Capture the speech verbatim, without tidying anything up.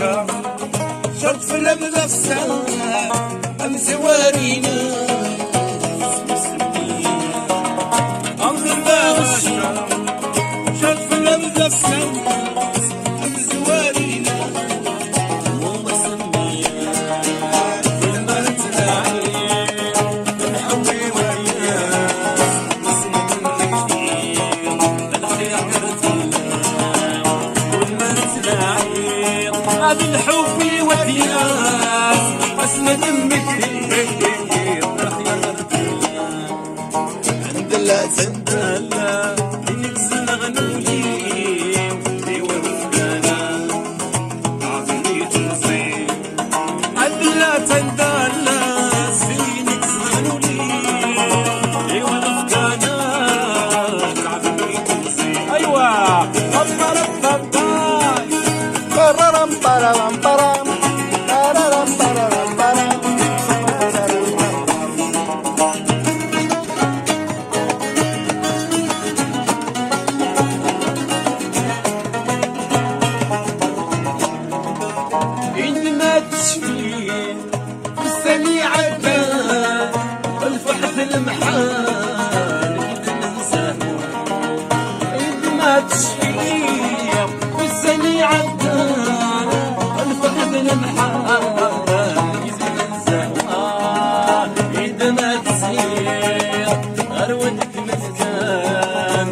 Cert fell-am d afessas amezwar-inu. Am lbaɣ cert fell-am d afessas amezwar-inu. هذا الحب يودينا أسند المكتب. عند الله تندل إنك زنغنولي. إيوا مفكانا عظمي تنصيب. عند الله تندل إنك زنغنولي. إيوا مفكانا عظمي تنصيب. أيوة. إن ما تشفي السميع الدار، الفحث المحال إذ ننساه. إذ ما تشفي السميع الدار، الفحث المحال إذ ننساه. آه، إذ ما تسير غير ودك مسكان.